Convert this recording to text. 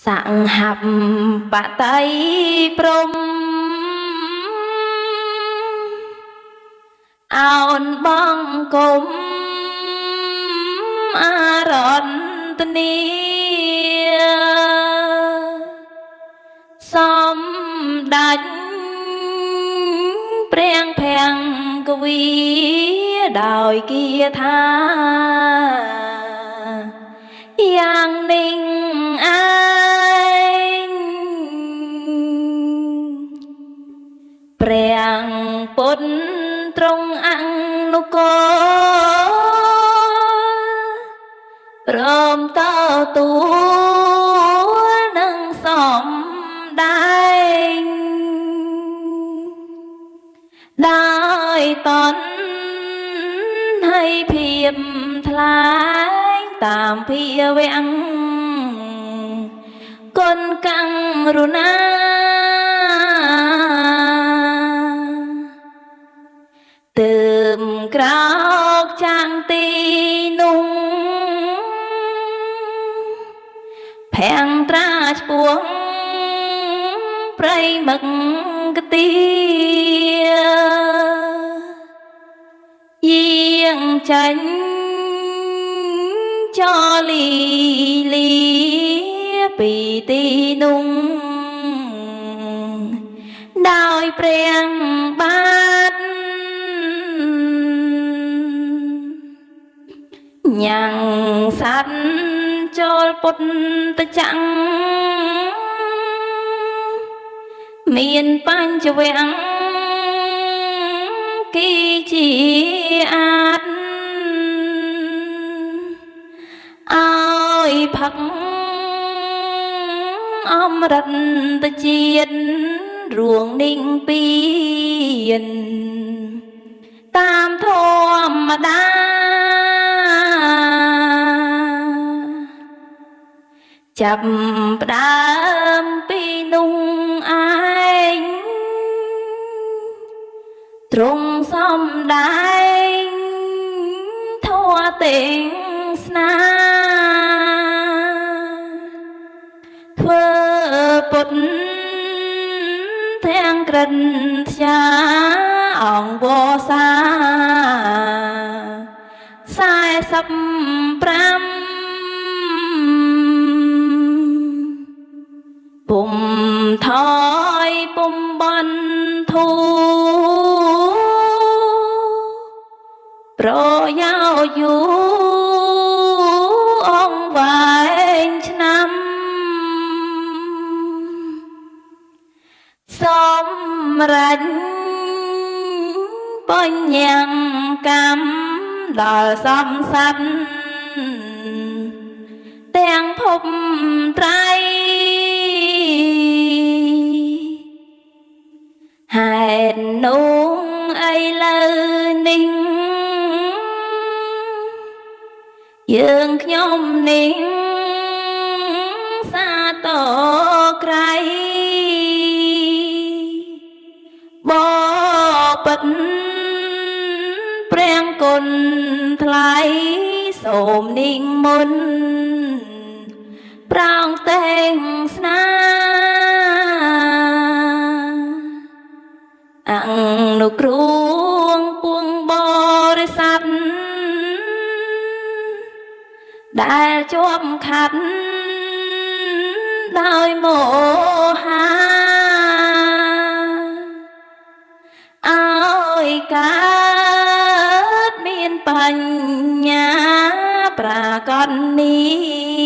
សហបតីព្រំអោនបងគុំអារន្តនីសំដាច់ព្រះភាំងកវីដោយគាថាយ៉ាងនេះឯងព្រះពុទ្ធទ្រង់អនុកូលព្រមតទួលនឹងសំដែងដោយតន់ហើយភាពថ្លែងតាមភាវៈគុណករុណាទើបក្រោកចាំងទីនោះភាំងត្រាឆ្ពោះព្រៃមឹកកទីយាងចាញ់ចលីលីពីទីនោះដោយព្រះបាទញ៉ាំងសัตว์ចូលពុទ្ធចក្រមានបញ្ចវៈគីជាអាតឲ្យផឹកអមរិតជាតិរួងนิ่ងពៀនតាមធម្មតាចាប់ផ្ដើមពីនោះឯងទ្រង់សំដែងធម៌ទេសនាធ្វើពុទ្ធទាំងក្រិនធ្យាអង្គវសា45ពុំថយពុំបន់ធូប្រយោយូអង្គវែងឆ្នាំសម្រេចបញ្ញាកម្មដល់សំសัตว์ទាំងភពត្រៃហេតុនោះឥឡូវនេះយើងខ្ញុំនេះសាទរក្រៃបបិទ្ធព្រះគុណថ្លៃសូមនិមន្តប្រោងទេសនាអនុគ្រោះពួងបរិស័ទដែលជាប់ខាត់ដោយមោហាឲ្យកើតមានបញ្ញាប្រាកដនេះ